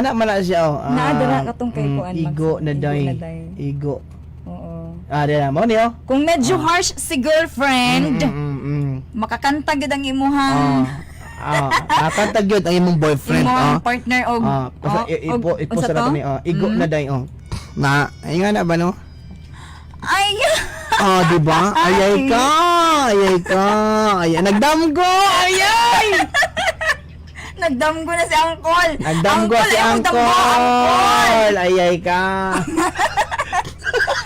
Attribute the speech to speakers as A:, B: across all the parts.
A: Ana man na siya oh. Ah,
B: Naadara katong kay kuan,
A: Igo
B: Max.
A: na
B: Igo
A: day.
B: na day.
A: Igo.
B: Oo.
A: Ah, di na mo ni oh.
B: Kung medyo harsh si girlfriend, makakanta gid ang imuhang
A: Ah, nakantag yun ang imong boyfriend,
B: imong
A: oh.
B: partner og
A: Ah, basta
B: oh, og-
A: ipo
B: unsa
A: sa
B: to?
A: nato ni oh. Igo na day oh. Na, ay nga na ba no?
B: Ay.
A: Ah, di ba? Ayay ka, ayay ka. Ay, nagdamgo, ayay.
B: Nagdamgo na si Angkol.
A: Nagdamgo si
B: ayaw
A: Angkol.
B: damgo, Angkol.
A: Ayay ka.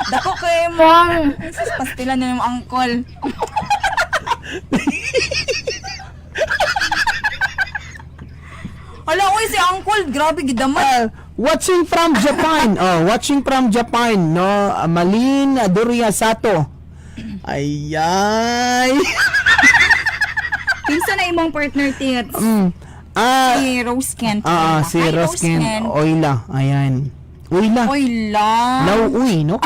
B: Dako kay mong. Sus, pastilan na yung Angkol. Hala, oy, si Angkol. Grabe, gidaman.
A: Ah, watching from Japan. Oh, watching from Japan, no? Ah, Malin Doria Sato. Ayay.
B: Kinsa na imong partner, Tits?
A: Ah,
B: Si Rose Kent.
A: ah, si
B: Hi,
A: Roskin
B: Kent.
A: Oila. Ayan. Oila.
B: Oy, la.
A: Lauoy, no?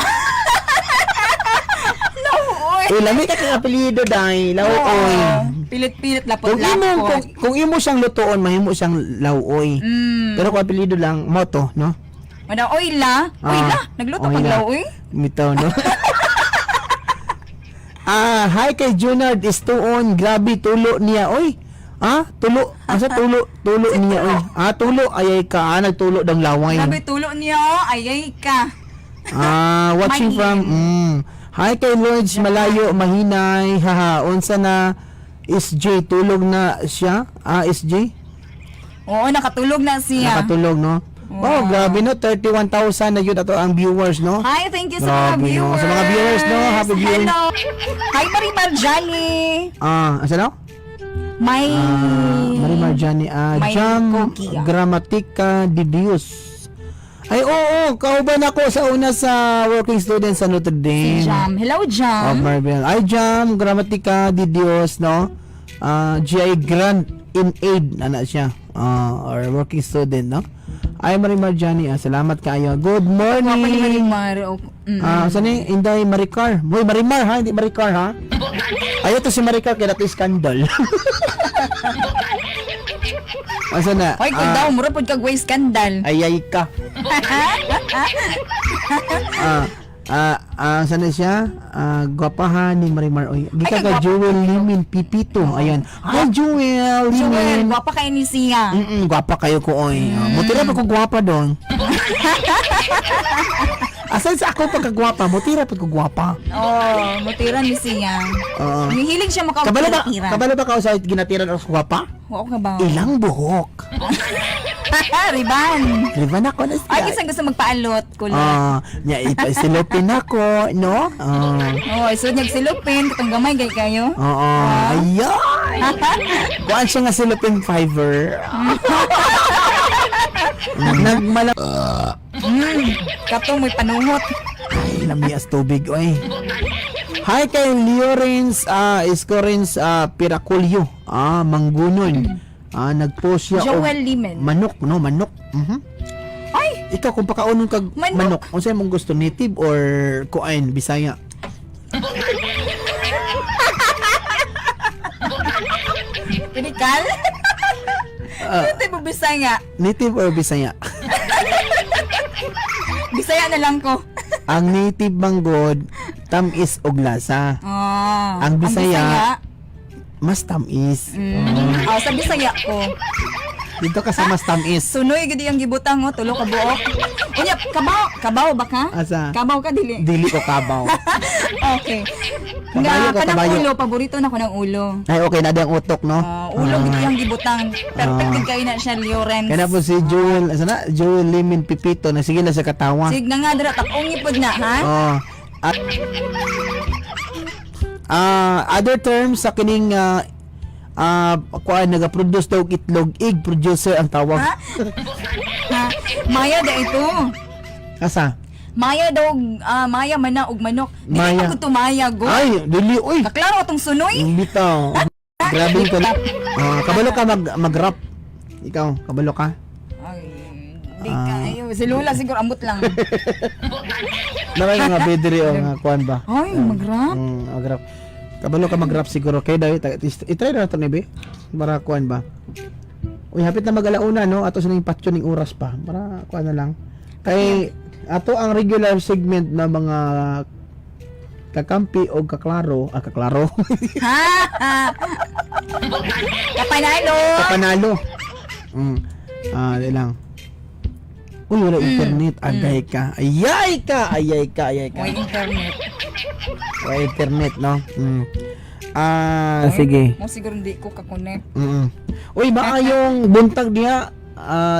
B: Lauoy.
A: Uy, lami ka kang apelyido dai. Lauoy.
B: Oo. Pilit-pilit,
A: Kung imo
B: lapot-lapot.
A: kung imo siyang lutuon, mahimo siyang lauoy. Pero kung apelyido lang, moto, no?
B: Wala, oy la. Oy
A: Ah,
B: la. Nagluto pag
A: oy la.
B: lauoy.
A: Mitaw, no? Ah, hi kay Junard Istuon. Grabe tulo niya, oy. Ah, tulo. Asa tulo? Tulo niya, oy. Ah, tulo. Ayay ka. Ah, nagtulo dang laway.
B: Grabe, tulo niya, oh. Ayay ka.
A: Ah, watching
B: Mahin.
A: from Hi kay Lords Malayo Mahinay. Haha, unsa na SJ tulog na siya? Ah, SJ
B: Oo, nakatulog na siya.
A: Nakatulog, no? Oh, grabe no, 31,000 na yun ato ang viewers, no?
B: Hi, thank you sa mga
A: Grabe, no?
B: viewers.
A: Sa mga viewers, no? Happy viewing.
B: Hello. Hi, Marimar Jani.
A: Ah, asa no?
B: May
A: Ah, Marimar Jani, ah,
B: May
A: Jam
B: cookie, ah.
A: Gramatica de Dios. Ay, oo, kauban ako sa una sa working student sa Notre Dame.
B: Si Jam. Hello, Jam.
A: Of Marvel. Ay, Jam, Gramatica de Dios, no? Ah, GI Grant in Aid, ana siya. Ah, or working student, no? Ay, Marimar Jani, ah, salamat kayo. Good
B: Gwapa ni
A: morning.
B: Marimar. Oh.
A: Ah, saan ni Inday Maricar? Boy, Marimar ha, hindi Maricar ha. Ayaw to si Maricar kaya nato scandal. Asa na?
B: Hoy, kung
A: Ah,
B: daw, mura pod kag way scandal.
A: Ayay ka. Ah, ah, ah, saan na siya? Ah, gwapahan ni Marimar. Oy, gikan
B: Ay,
A: ka
B: kagwapa
A: Jewel Limin Pipito. Ayan. Hi Jewel
B: Jewel,
A: Limin.
B: gwapa kay ni siya.
A: Gwapa kayo ko oy. Ah, mutira pa ko gwapa doon. Asan sa ako pagkagwapa? Mutira pa ko gwapa.
B: Oh, mutira ni siya.
A: Oo.
B: Nihilig siya
A: Kabalo ba,
B: makapagtira.
A: kabalo ba ka sa ginatiran ako gwapa?
B: Wa ka ba?
A: Ilang buhok.
B: Riban.
A: Riban ako na siya.
B: Ay, kinsa gusto magpaalot kulot.
A: Ah, nya ipasilupin ako, no? Ah.
B: Oh, so nagsilupin katong gamay gay kayo.
A: Oo. Ayun! Kuan siya nga silupin fiber. Nagmala...
B: Katong may panuhot.
A: Ay, lamias tubig, oy. Hi kay Liorens, ah, Escorens, ah, Piraculio, ah, Manggunon. Ah, nagpost siya og
B: Joel Limen.
A: Manok, no? Manok.
B: Ay,
A: Ikaw, kung pakaunon kag
B: Manok.
A: manok, unsa imong gusto, native or kuan, Bisaya?
B: Pinikal?
A: Ah.
B: Ano tayo Bisaya?
A: Native or Bisaya?
B: Bisaya na lang ko.
A: Ang native manggod, tamis og lasa.
B: Ah,
A: Ang Bisaya, mas tamis.
B: Ah, sa Bisaya ko.
A: Dito ka sa mas tamis.
B: Sunoy gid ang gibutang oh, tulo ka buok. Unya, kabaw, kabaw ba ka?
A: Asa?
B: Kabaw ka dili.
A: Dili ko kabaw.
B: Okay.
A: Kabayo
B: Nga
A: ka,
B: kanang
A: kabayo.
B: ulo, paborito na ko ng ulo.
A: Ay, okay na di ang utok, no?
B: Ah, ulo gid ang gibutang. Perfect gid kayo na siya, Lawrence.
A: Kaya na po si Joel, asa na? Joel Limin Pipito, na sige na sa katawa.
B: Sig na nga dira takong ipod na ha.
A: Oh. At, ah, other terms sa kining ah ah, kuan nagaproduce daw og itlog, egg producer ang tawag.
B: Ha? Ha? Maya da ito.
A: Asa?
B: Maya daw ah, maya man na og manok. Dili
A: Maya.
B: pa ko tumaya go.
A: Ay, dili oy.
B: Kaklaro atong sunoy.
A: Bitaw. Grabe ka. Ah, kabalo ka mag mag-rap. Ikaw, kabalo ka?
B: Ay, di kayo. Si Lola siguro ambot lang.
A: Naway nga bedre o nga kuan ba?
B: Ay, mag-rap.
A: Mag-rap. Kabalo ka mag-rap siguro kay daw i-try na to ni be. Para kuan ba? Uy, hapit na mag-alauna, no? Ato sa ning patyo ning oras pa. Para kuan na lang. Kay ato ang regular segment na mga kakampi o kaklaro, kaklaro,
B: Ha? Kapanalo.
A: Kapanalo. Ah, di lang. Uy, wala internet. Agay ka. Ayay ka, ayay ka, ayay ka.
B: May internet.
A: Wala internet, no? Ah, sige.
B: Mo siguro hindi ko ka-connect.
A: Uy, maayong buntag niya.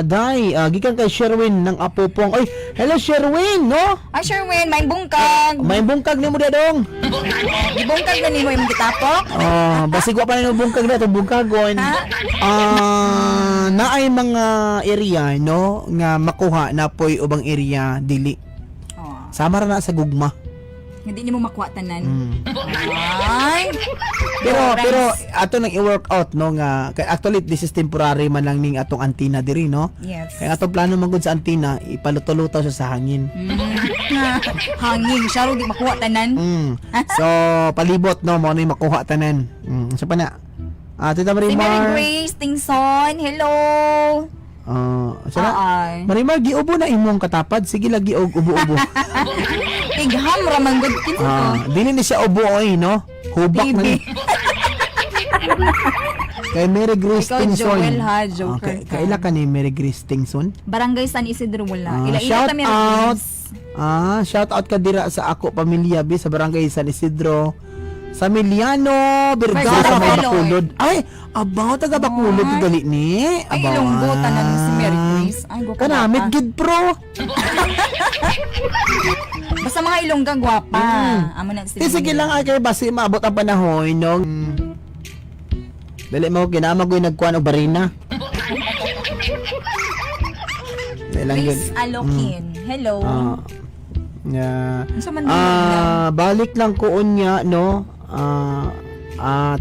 A: Day, gikan kay Sherwin ng Apopong. Uy, hello Sherwin, no?
B: Ay, Sherwin, may bungkag.
A: May bungkag nimo diha dong.
B: Gibungkag na nimo imong gitapok.
A: Ah, basig wa pa nimo bungkag na itong bungkagon.
B: Ha?
A: Naay mga area, no, nga makuha na poy ubang area dili.
B: Oh,
A: Sama ra na sa gugma.
B: hindi nimo makuha tanan. Ay.
A: Pero
B: Lawrence.
A: pero ato nang i-work out, no, nga kay actually this is temporary man lang ning atong antenna diri, no.
B: Yes.
A: Kaya atong plano man gud sa antenna, ipalutolutaw siya sa hangin.
B: Hangin, siya ro di makuha tanan.
A: So palibot, no, mo na yung makuha tanan. Sa pa na. Tita
B: Si Mary
A: Marimar.
B: Grace Tingson, hello.
A: Sala.
B: Ay.
A: Marimar, giubo na imong katapad. Sige lagi og ubo-ubo.
B: Tigham ra man gud kinsa to.
A: Dili ni siya ubo oy, no? Hubak na
B: TV.
A: ni. Kay Mary Grace
B: Ikaw,
A: Tingson.
B: Joel, ha? Joker ka.
A: Kaila ka ni Mary Grace Tingson?
B: Barangay San Isidro wala. Ila-ila
A: Shout
B: ta Mary
A: out.
B: Grace.
A: Shout out ka dira sa ako pamilya bi sa Barangay San Isidro. Sa Miliano Vergara
B: Vergara,
A: may
B: Bacolod.
A: Bacolod. Ay, abaw taga Bacolod
B: Ay.
A: gali ni.
B: Ay,
A: Abaw.
B: Ilonggo, tanan si Mary Grace. Ay, gwapa.
A: Kanamit gid pro.
B: Basta mga Ilongga gwapa. Amo na
A: Ti sige lang ay kay basi maabot ang panahon, no. Dali mo kinama ko yung nagkuan og barina. Dali lang yun.
B: Chris Alokin. Hello.
A: Yeah.
B: Unsa man din
A: Balik lang ko unya, no.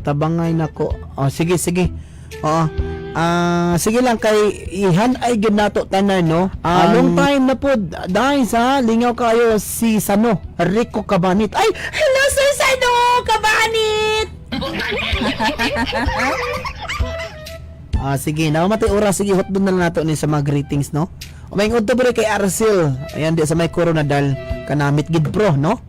A: Tabangay nako. Oh, sige, sige. Oo. Sige lang kay ihan ay gyud nato tanan, no. Long time na pod dahil sa lingaw kayo si Sano Rico Cabanit. Ay, hello Sir Sano Cabanit. Sige, namatay oras, sige hotdog na lang nato ni sa mga greetings, no. May udto bre kay Arcel. Ayan di sa may Coronadal kanamit gid pro, no.